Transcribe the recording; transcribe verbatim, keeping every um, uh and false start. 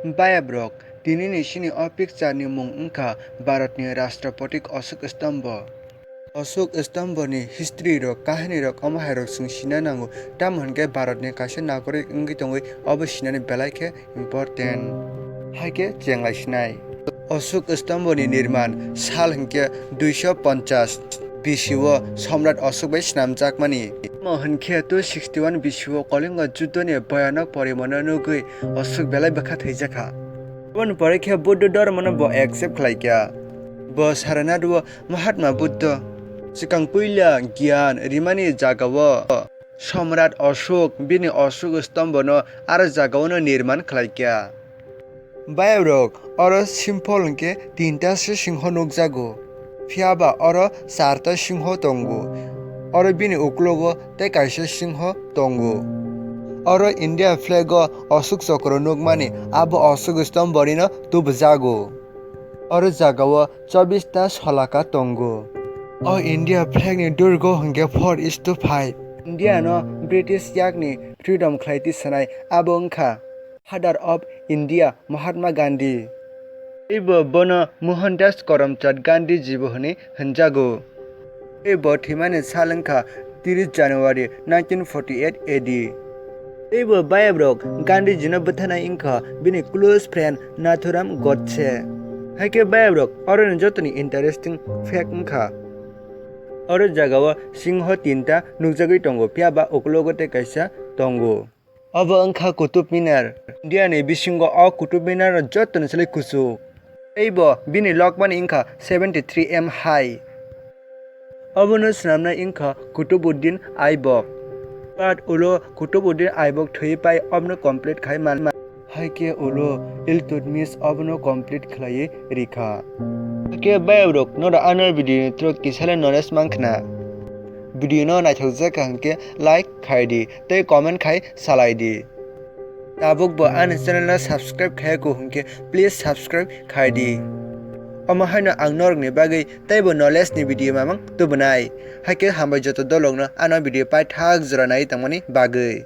Bayabrok, tinini sini o picture ni mung wngkha Bharat ni Rashtrapati Ashok Stambo. Ashok Stambo ni history rok, kahini rok, omo hai rok chwng sina nango, tamo hwnkhe Bharat ni kaisa nagorik wngwi tongwi obo sinani belai khe important. Hai khe chenglai sinai. Ashok Stambo ni nirman sal hwnkhe duiso ponchas B C o Samrat Ashok bai swnamjakmani. Omo hwnkhe two sixty one B C o Kalinga Juddho ni bhayanok porimano nugwi Ashok belai bwkha thwijakha. Aboni pore khe Buddho dhormono bo accept khlaikha. Bo Sarnath o Mahatma Buddho swkang puila gyan rimani jagao Samrat Ashok bini Ashok Stambono aro jagaono nirman khlaikha. Bayabrok, oro simple hwnkhe tinta se singho nukjago. Phiyaba oro charta singho tongo. Oro bini uklogo tei kaisa singho tongo. Oro India flag o Ashok chokro nukmani, abo Ashok Stambo rino tubujago. Oro jagao chobbish ta solaka tongo. O India flag ni durgo hwnkhe four is to five. India no British yakni freedom khlai tisanai, abo wngkha Father of India Mahatma Gandhi. Teibo bono Mohandas Karamchand Gandhi jibo hwnwi hwnjago. Teibo thwimani sal wngkha tris January nineteen forty eight A D. Teibo bayabrok Gandhiji no bwtharnai wngkha bini close friend Nathuram Godse. Haikhe bayabrok, oroni jotoni interesting fact wngkha. Oro jagao singho tinta nukjagwi tongo, phiyaba uklogo tei kaisa tongo. Obo wngkha Qutub Minar. India ni bisingo o Qutub Minar jotoni slai kuchuk. Teibo bini lokmani wngkha seventy three M high. Obono swnamnai wngkha Qutubuddin Aibak. But ulo Qutubuddin Aibak thwiwi pai obono complete khai man. Haikhe ulo Iltutmish obono complete khlaiwi rikha. Haikhe bayabrok, norok ano video ni through kisale knowledge mankha na. Video no naithokjak kha hwnkhe like khai di tei comment khai salai di. Tabuk bo ani channel no subscribe khaiya kho hwnkhe please subscribe khai di. Omo haino ang norokni bagwi teibo knowledge ni video mamang tubunai. Haikhe hambai joto dolokno ano video paithak jora nai tongmani bagwi.